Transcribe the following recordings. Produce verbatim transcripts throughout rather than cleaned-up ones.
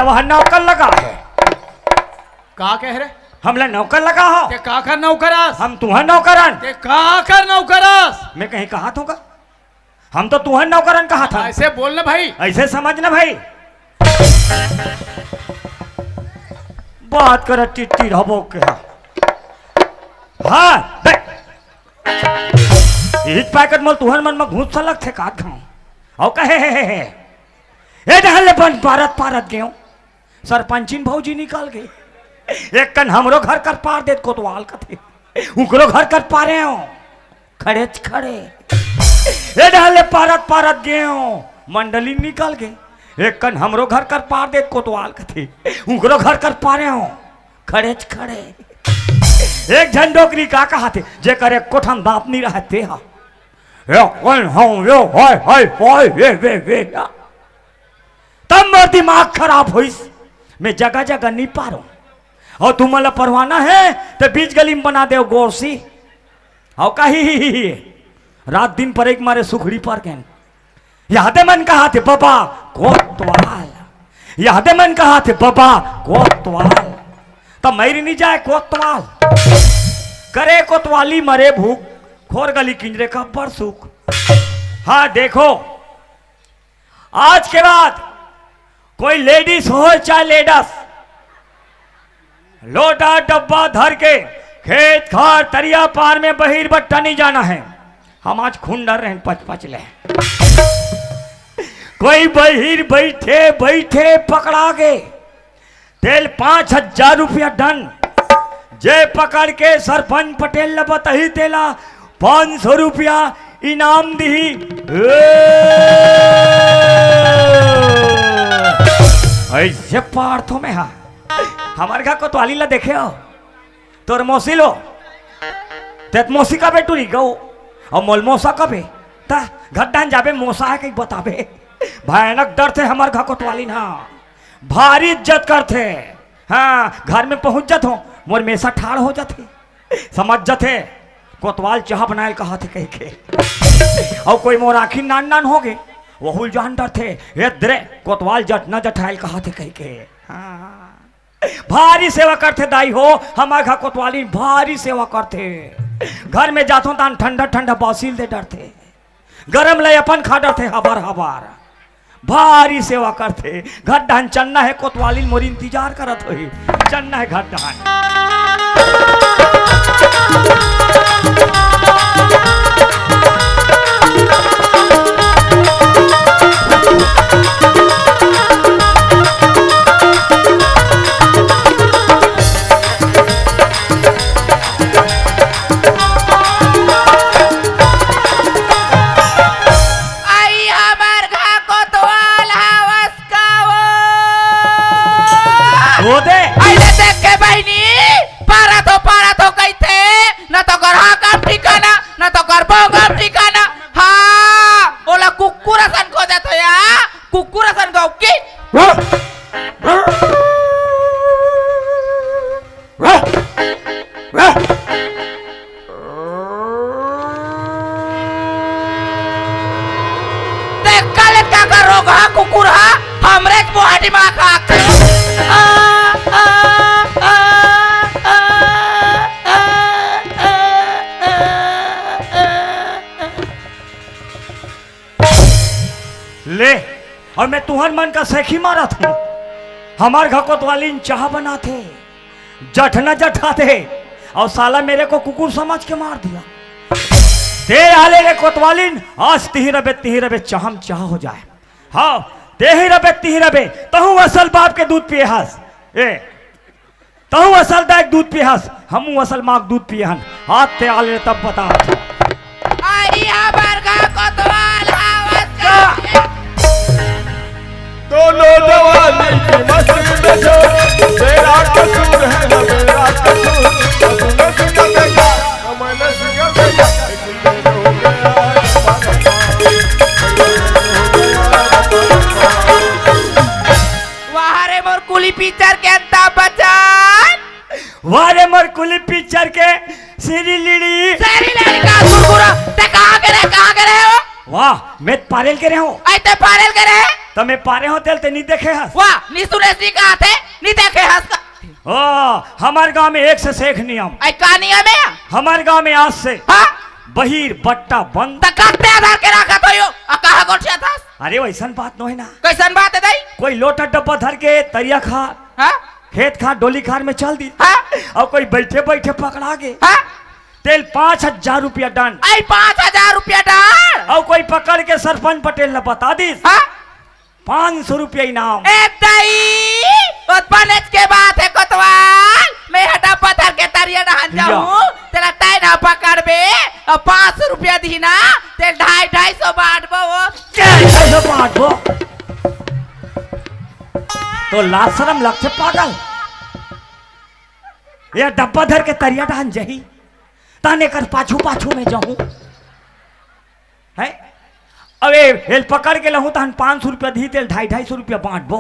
तुहर नौकर लगा हे। का कहे रे? हमला नौकर लगा हो। ते काकर नौकर अस? हम तुहर नौकर अन। ते काकर नौकर अस? मैं कहीं कहात हों का? हम तो तुहर नौकर अन कहात हन। ऐसे बोल ना भाई। ऐसे समझ ना भाई। बात कर टिट्टी रहबो के हा। हाँ, देख। इहिच पैकेट मोला तुहर मन म घूंसा लगथे का घांव। अउ कहे हे, हे, हे। ए डहर ले बन पारत पारत गेंव। सरपंचिन भौजी निकल गे। एक कन हमरो घर कर पार देत कोतवाल कथे। उकरो घर कर पारेंव। खड़ेच खड़े। ए डहर ले पारत पारत गेंव। मंडली निकल गे। एक कन हमरो घर कर पार देत कोतवाल कथे। उकरो घर कर पारेंव। खड़ेच खड़े। एक झन डोकरी का कहाथे, जेकर एको ठन दांत नी रहय ते हा। ए, कोन हूँ, यो, हाय, हाय, हाय, वे, वे, वे, या। तब मोर दिमाग खराब होइस, मैं जगह जगह नी पारों। अउ तुमन ला परवाना हे, त बीच गली म बना देव गोरसी। अउ कही, रात दिन परे के मारे सुखड़ी पर गेन। यहदे मन कहाथे बबा कोतवाल, यहदे मन कहाथे बबा कोतवाल। त मइर नी जाय कोतवाल। करे कोतवाली मरे भूख, खोर गली किंजरे कब्बर सुख। हाँ देखो, आज के बाद कोई लेडीज हो चाहे लेडस, लोटा डब्बा धर के खेत खार तरिया पार में बहिर बट्टा नहीं जाना है। हम आज खून डर रहे हैं पच पच ले। कोई बहिर बैठे बैठे पकड़ा गे, तेला पाँच हजार रुपया दंड। जे पकड़ के सरपंच पटेल ल बताही तेला पाँच सौ रुपया इनाम दिही। ए! ऐसे पार थो मैं हा। हमर घर कोतवाली ला देखे हो? तोर मौसी लो। तेत मौसी का बेटू रही गऊ। अउ मोल मौसा कबे? ता घर डाहन जाबे मौसा हे कहीं बताबे। भयानक डरथे हमर घर कोतवाली ना। भारी इज्जत करथे। हाँ, घर में पहुंच जात हो, मोर मेसा ठाड़ हो जाथे। समझ जाथे, कोतवाल चाह बनायल कहाथे कहिके। अउ कोई मोर आँखी नान नान हो गे, वहू ल जान डरथे, ए दरे, कोतवाल जट न जठायल कहाथे कहिके। हाँ। भारी सेवा करथे दाई हो, हमर घर कोतवाली भारी सेवा करथे। घर में जाथों तान ठंडा ठंडा बासी ल दे डरथे। गरम ले अपन खा डरथे हबर हबर। भारी सेवा करथे। घर डहन चलना हे, कोतवाली मोर इंतजार करत होही। चलना हे घर डहन। आई हमर घर कोतवाल हवस का वो? वो दे। अइले देख के बहिनी, पारत हो, पारत हो कहिथे, न तो कर हाँ काम ठिकाना, न तो कर बो काम ठिकाना। हाँ, ओला कुकुर असन खोजत हो या, कुकुर असन गौ की। देख काले का का रोग हा कुकुर हा, हमरे बोहाटी मा खा। ले, अउ मैं तुहर मन का सेखी मारत हूँ। हमर घर कोतवालिन चाह बनाथे, जठना जठाथे, अउ साला मेरे को कुकुर समझ के मार दिया। ते आले रे कोतवालिन, आज तिही रबे, तिही रबे, चाहम चाह हो जाए। हाँ, ते ही रबे, तिही रबे, तहूँ असल बाप के दूध पिए हस। ए, तहूँ असल दाई के दूध पिए हस, हमू असल माँ के दूध पिए हन। आज ते आले तब बता। आई हा बरगा कोतवाल हावस का। दोनों जवानी की मस्ती में जो, तेरा कसूर है ना मेरा कसूर। मैंने सुना देखा, मैंने सुना देखा। वाह रे मोर कुली पिक्चर के अमिताभ बच्चन। वाह रे मोर कुली पिक्चर के श्री लीड़ी। श्री लीड़ी का कुरकुरा। ते कहाँ के रहे, कहाँ के रहे हो? वाह, मैं पारेल के रहे हूँ। आई ते पारेल के रहे? त मैं पारे हों तेला, ते नी देखे हस? वाह, नी सुनेस, नी कहाथे, नी देखे हस का? ओ, हमर गांव में एक से सेख नियम। अई का नियम हे? हमर गांव में आज से हाँ? बहिर बट्टा बंद। त कत्ते धर के रखत होही? अ कहां गोठियाथस? अरे वइसन बात नोहे ना। कइसन बात हे दाई? कोई लोटा डब्बा धर के तरिया खार, हाँ? खेत खार, डोली खार में चल दिस। हाँ? अउ कोई बइठे बइठे पकड़ा गे। हाँ? तेला पांच हजार रुपया दंड। अई पांच हजार रुपया दंड? अउ कोई पकड़ के सरपंच पटेल ला बता दिस। हाँ? पांच सौ रुपया इनाम। ए दाई, ओ त बनेच के बात हे कोतवाल। मैं ह डब्बा धर के तरिया डहन जाहूं, तेला तैं ना पकड़बे, अउ पांच सौ रुपया दिही ना, तेला ढाई ढाई सौ बांटबो ओ। कइसे बांटबो? तोला लाज सरम लगथे पागल? ए डब्बा धर के तरिया डहन जाही, तहन एकर पाछू पाछू में जाहूं। हैं? अब ए, एला पकड़ के लहूं तहन पांच सौ रुपया दिही, तेला ढाई ढाई सौ रुपया बांटबो।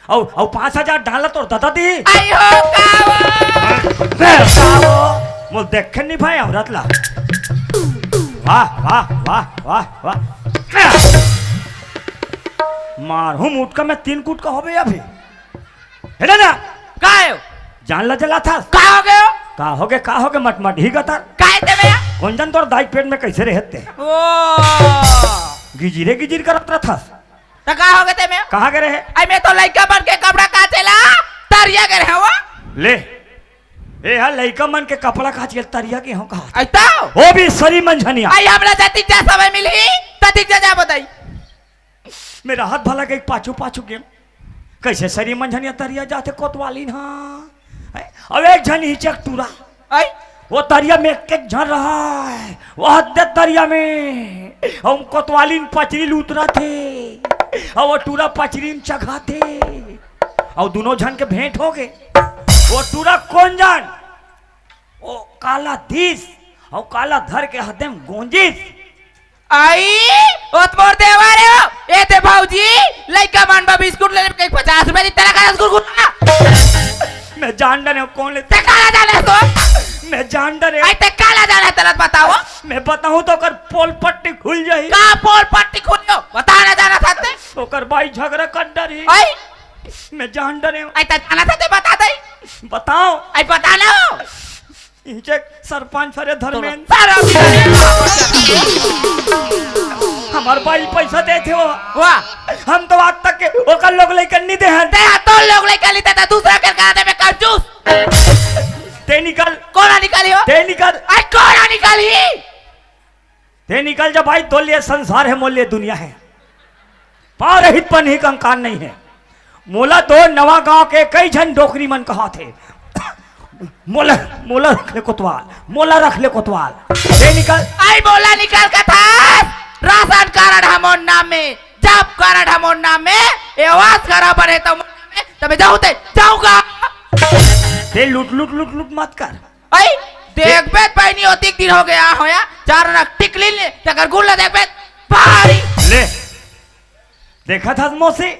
अउ, अउ पांच हजार डाला तोर ददा दिही। अई हो का वो? बे, का वो? मोला देखे नी भाई औरत ला। वाह, वाह, वाह, वाह, वाह। मारहूं मुटका में तीन कुटका होबे अभी। हे दादा। का हे? जान ला जलाथस? का होगे ओ? का होगे, का होगे, मटमट ही गतर। का हे ते भैया? कोन जन तोर दाई पेट में कइसे रहत ते? ओ। गिजिरे गिजिर करत रथस। त का होगे ते में? कहां गे रहे? अई मैं तो लइका मन के कपड़ा काचे ला तरिया गे रहेंव ओ। ले। ए हा लइका मन के कपड़ा काचे ला तरिया गे हों कहा। अई तो? ओ भी सरी मंझनिया। अई हमला जतिक जा समय मिलही, ततिक जा जाबो दाई। मैं रहत भला के पाछू पाछू गेंव। कइसे सरी मंझनिया तरिया जाथे कोतवालिन हा। अउ एक झन हिचक टूरा। अई? ओ तरिया में एक एक झन रहय। ओ हद्दे तरिया में। अउ कोतवालिन पचरी ल उतरथे। अउ ओ टूरा पचरी म चघाथे। अउ दूनों झन के भेंट होगे। ओ टूरा कोन जन? ओ काला दिस। अउ काला धर के हद्दे म गोंजिस। अई, ओ त मोर देवर हे ओ। ए दे भौजी, लइका मन बर बिस्कुट ले लेबे कहिके पचास रुपया दिही, तेला का रसगुल्ला? मैं जान डरेंव कोन ए। ते काला जानथस ओ? मैं जान डरेंव। अई ते काला जानथस तेला बताओ। मैं बताहूं त ओकर पोल पट्टी खुल जाही। का पोल पट्टी खुलही ओ? बता ना जानथस ते। ओकर बाई झगरा कर डरही। अई? मैं जान डरेंव। अई ते जानथस ते बता दाई। बताओ। अई बता ना ओ। इहिंचे सरपंच हरे धर्मेंद्र। सारा हमर बाई पइसा देथे ओ। वाह। हम तो आज तक के ओकर लोग लइका नी देहन। ते हा तोर लोग लइका नी देथे, दूसरा के कहां देबे कंजूस। ते निकल। कोन निकलही ओ? ते निकल। अई कोन निकलही? ते निकल जा भाई, तोर लिए संसार हे, मोर लिए दुनिया हे। पांव रहित पनही कंकाल नइ हे। मोला तो नवा गांव के कई झन डोकरी मन कहाथे। मोला, मोला रख ले कोतवाल, मोला रख ले कोतवाल। ते निकल। अई मोला निकल कथस, राशन कारड ह मोर नाम में, जॉब कारड ह मोर नाम में, ए आवास घर बने त मोर नाम में, त मैं जाहूं ते जाहूं का? ते लूट, लूट, लूट, लूट मत कर। अई, देखबे त बहिनी, ओतिक दिन होगे हों या, चार आना टिकली ले, तेकर गुण ल देखबे त भारी। ले, देखत हस मौसी,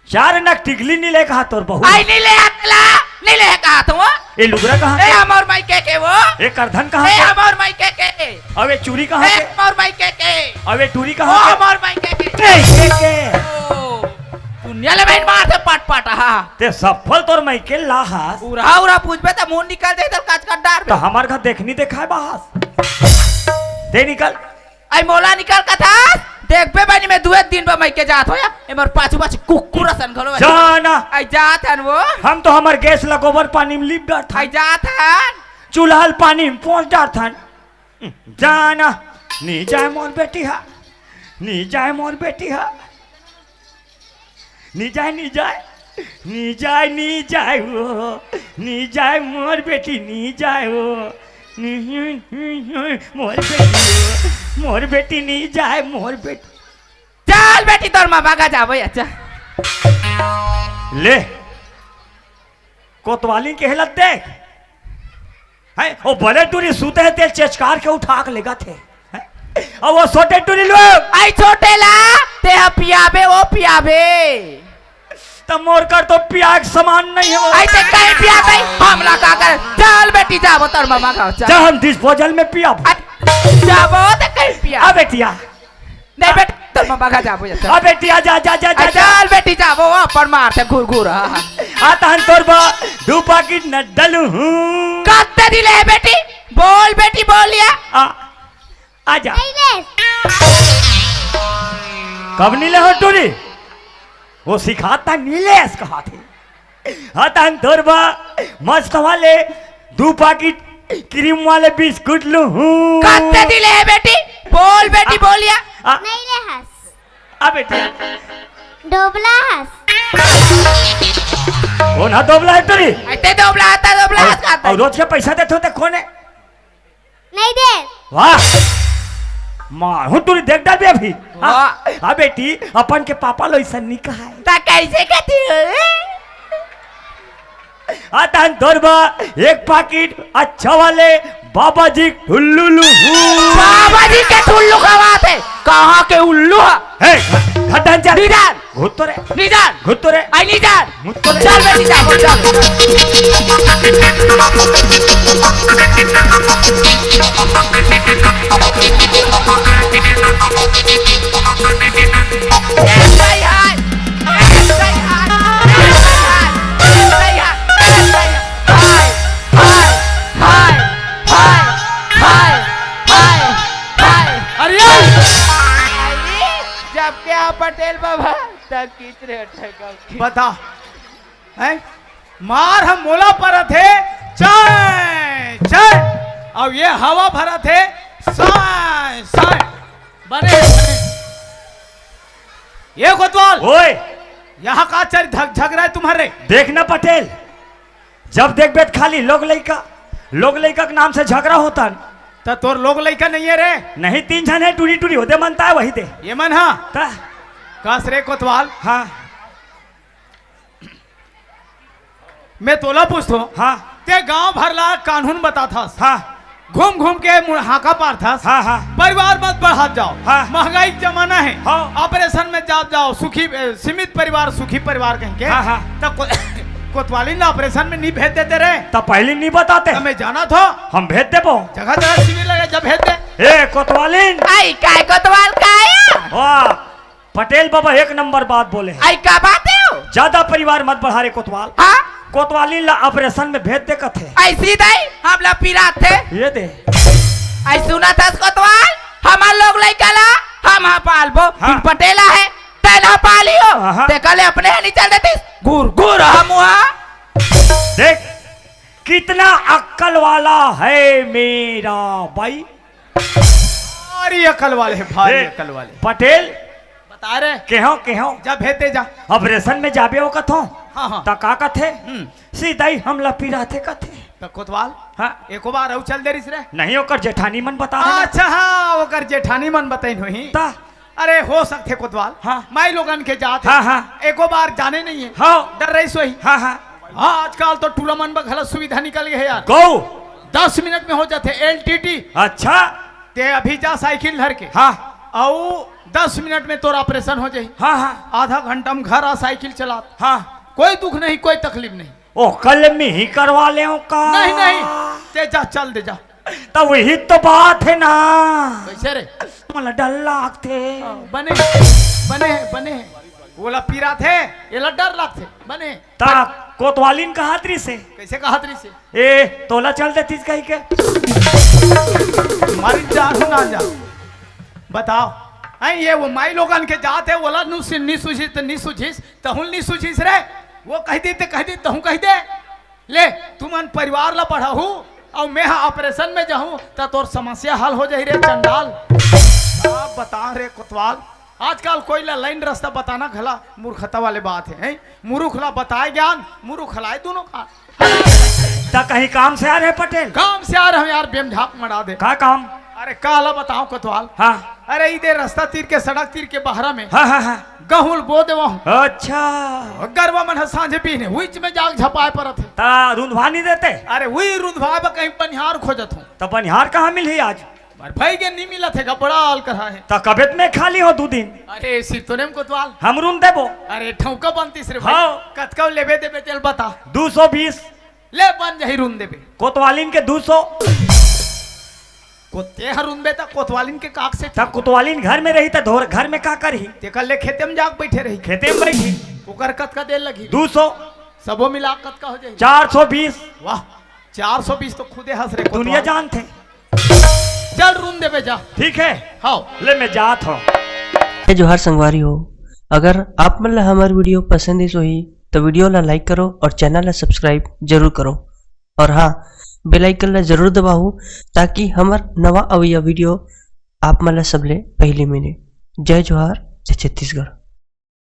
चार आना टिकली नी ले कहा तोर बहू। अई नी ले हस तेला, नी ले कहा तू। ए लुगरा कहां ए के? हमर मायके के ओ। ए करधन कहां ए के? हमर मायके के। अउ ए चूरी कहां ए के? हमर मायके के। अउ ए टूरी ओ कहां के? हमर मायके के। ए, के, के? ओ, दुनिया ले बहिन मारथे पट पट, हां। ते सफल तोर मायके लाहस। उरहा उरहा पूछबे त मुंह निकल जाही, त कचकट डारबे। त हमर घर देखनी देखाय बाहस। ते निकल। अई मोला निकल कथस, देखबे बहिनी, मैं दुए दिन बर मायके जात हों या, ए मोर पाछू पाछू कुकुर असन घलो। जाना। अई जात हन ओ। हम तो हमर गैस ला गोबर पानी में लीप डारथन। अई जात हन। चूल्हा ल पानी में पोंछ डारथन। जाना, नी जाय मोर बेटी हा, नी जाय मोर बेटी हा, नी जाय, नी जाय, नी जाय, नी जाय ओ, नी जाय मोर बेटी, नी जाय ओ, नी, नी, नी, मोर बेटी ओ, मोर बेटी नी जाय, मोर बेटी। चल बेटी, तोर ममा करा जाबो, अच्छा। ले, कोतवाली के हेलत देख। हैं? ओ बड़े टूरी सूते हे, तेला चेचकार के उठा के लेगत हे। हैं? अउ ओ छोटे टूरी लोग। अई छोटे ला, ते ह पियाबे, ओ पियाबे। त मोर कर तो पियाय के समान नइ हे ओ। अई ते कहीं पियाबे, हमला का कर? चल बेटी, जाबो तोर ममा घर, चल। जा हम डिस्पोजल में पियाबो। अई जाबो ते कहीं पिया। आ बेटिया। नहीं बेटा, तो ममा का जाबो, जा, चल। आ बेटी, आ जा, जा, जा, जा, आ, जा। चल बेटी, जाबो, अपन मारथे घुर घुर, हाँ, हाँ। आ तहन तोर बर दू पाकिट नड्डा लूहूँ। कत्ते दिन ले हे बेटी? बोल बेटी, बोल या। आ, आ जा। नहीं ले। कब नी ले हो टूरी? वो सिखाता नी ले, कहाथे। हाँ, तहन तोर बर मस्त वाले दू पाकिट क्रीम वाले बिस्कुट लूहूँ। कत्ते दिन ले हे बेटी? बोल बेटी, आ, बोल या। आ। नहीं ले हस। आ बेटी। डोबला हस। कोन हा डोबला हे टूरी? अते डोबला आता, डोबला हस खाता। अउ रोज के पैसा देथो ते कोन हे? नहीं दे। वाह। माँ, हूँ टूरी देख डालबे अभी। वाह। हाँ, हाँ बेटी, अपन के पापा लो अइसन नी कहाय। ता कैसे कहती हो? आ तहन तोर बर एक पाकिट अच्छा वाले बाबा जी ठुल्लू लूहूँ। बाबा जी के ठुल्लू खवाथे, कहाँ के उल्लू हा? हे, घटन जा। निदान। घुत्तो रे। निदान। घुत्तो रे। आई निदान। घुत्तो रे। चल बेटी, जा, बोल, चल। अरे! जब क्या पटेल बाबा तक खींच रहे थे, कब खींच बता, हैं? मार हम मोला परत हे, चाय, चाय। अब ये हवा भरत हे, साय, साय। बने, बने। ये कोतवाल। ओए। यहाँ का चर-, झग-, झगड़ा है तुम्हारे? देख ना पटेल, जब देखबे त खाली लोग लइका, लोग लइका के नाम से झगड़ा होता न। त तोर लोग लइका नहीं है रे? नहीं, तीन झन है, टूरी टूरी होदे मनता है वही दे। ये मन हा? त? कस रे कोतवाल। हाँ। मैं तोला पूछथों। हाँ। ते गांव भर ला कानून बताथस। हाँ। घूम घूम के मुड़-, हाका पारथस। हाँ, हाँ। परिवार मत बढ़ात जाओ। हाँ। महंगाई के जमाना है। हाँ। ऑपरेशन में जात जाओ, सुखी, ए, सीमित परिवार, सुखी परिवार कहिके। हाँ, हाँ। त को-, कोतवालिन ला ऑपरेशन में नी भेज देते रे। त पहली नी बताते। त मैं जानथों। हम भेज देबो। जगह जगह शिविर लगे, जब भेज दे। ए, कोतवालिन। आई, काय कोतवाल काय? वाह। पटेल बाबा एक नंबर बात बोले हे। आई का बात हे ओ? ज्यादा परिवार मत बढ़ा रे कोतवाल। हाँ? कोतवालिन ला ऑपरेशन में भेज दे कथे। ऐसी दाई, हमला पिरात हे। ये दे। आई सुनत हस कोतवाल, हमर लोग लइका ला हम हा पालबो। हाँ। बिन पटेल हे, तैं हा पालियो। हाँ, हाँ। ते कले अपने हा नी चल देतिस, गुर गुर हा मुहा। देख, कितना अक्कल वाला है मेरा बाई। भारी अकल वाले हे, भारी ए, अकल वाले। पटेल। बता रे। केहो, केहो। जा भेज दे जा। ऑपरेशन में जाबे ओ कथों। हाँ, हाँ। त का कथे? हम्म। सीधा ही हमला पिराथे कथे। त कोतवाल? हाँ। एको बार अउ चल दे रिस रे। नहीं, ओकर जेठानी मन बता रहे। अच्छा, हाँ, ओकर जेठानी मन बताइन होही। त? अरे, हो सकथे कोतवाल। हाँ। माई लोगन के जात हे। हाँ, हाँ। एको बार जाने नहीं हे। हाँ। डर रहिस होही। हाँ, हाँ। हाँ, आजकल तो टूरा मन बर घला सुविधा निकल गे हे यार। गौ। दस मिनट में हो जाथे, एल टी टी। अच्छा। ते अभी जा साइकिल धर के। हाँ। अउ दस मिनट में तोर ऑपरेशन हो जाही। हाँ, हाँ। आधा घंटा में घर आ साइकिल चलात। हाँ। कोई दुख नहीं, कोई तकलीफ नहीं। ओ, कल में ही करवा ले का? नहीं, नहीं। ते जा, चल दे जा। त वही तो बात हे ना। कैसे रे? मोला डर लागथे। हाँ, बने, बने, बने। ओला पिराथे, एला डर लागथे। बने। ता कोतवालिन कहत रिसे। कैसे कहत रिसे? ए, तोला चल देतिस कहिके। मारी जा, ना जा। बताओ। हैं, ये वो माई लोगन के जात हे, ओला नु सि-, नी सुझिस त नी सुझिस, तहुल नी सुझिस रे। वो कहि दे ते कहि दे, तहूँ कहि दे। ले, तुमन परिवार ला बढ़ाहू, अउ मैं हा ऑपरेशन में जाहूँ, त तोर समस्या हल हो जाही रे चंडाल। का बता रे कोतवाल, आजकल कोई ला लाइन रस्ता बताना घला मूर्खता वाले बात हे, हैं? मुरुख ला बताए ज्ञान, मुरुख हलाए दूनों का। त कहीं काम से आ रहे पटेल? काम से आ रहे हैं यार, बेमझाक मड़ा दे। का काम? अरे काला बताओ कोतवाल। हाँ। अरे इधर रस्ता तीर के, सड़क तीर के बहरा में। हाँ, हाँ, हाँ। गहूं ल बो देवा हूँ। अच्छा। गरवा मन ह सांझे बीने, उइच में जाग झपाए परत हे। ता रुंधवा नहीं देते? अरे उही रुंधवा ब कहीं बनिहार खोजत हूँ। त बनिहार कहाँ मिलही आज? अरे भाई के नहीं मिलत हे, बड़ा आल करा हे। त कबेत में खाली हो दू दिन। अरे सिरतोने में कोतवाल। हम रुंध देबो। अरे ठौका बनतीस रे भाई। हाँ। कतका लेबे देबे तेल बता। दू सौ बीस। ले बन जाही रुंध देबे। कोतवालिन के दू सौ। को तेहा रुंदबे त कोतवालिन के काक से त कोतवालिन घर में रही त धोर घर में का करही? तेकर ले खेते में जाके बैठे रही। खेते में बैठी। ओकर कतका देर लगही? दू सौ। सबो मिला कतका हो जाही? चार सौ बीस। वाह, चार सौ बीस तो खुदे हंस रे दुनिया कोतवाल। जानथे। चल रुंद देबे जा। ठीक है। हाँ। ले मैं जात हूँ। जय जोहार संगवारी हो, अगर आप मन ला हमर वीडियो पसंद आइस होही तो वीडियो ला लाइक करो और चैनल ला सब्सक्राइब जरूर करो। और हाँ, बेल आइकन ला जरूर दबाओ, ताकि हमर नवा अवइया वीडियो आप मन ला सबले पहले मिले। जय जोहार, जय छत्तीसगढ़।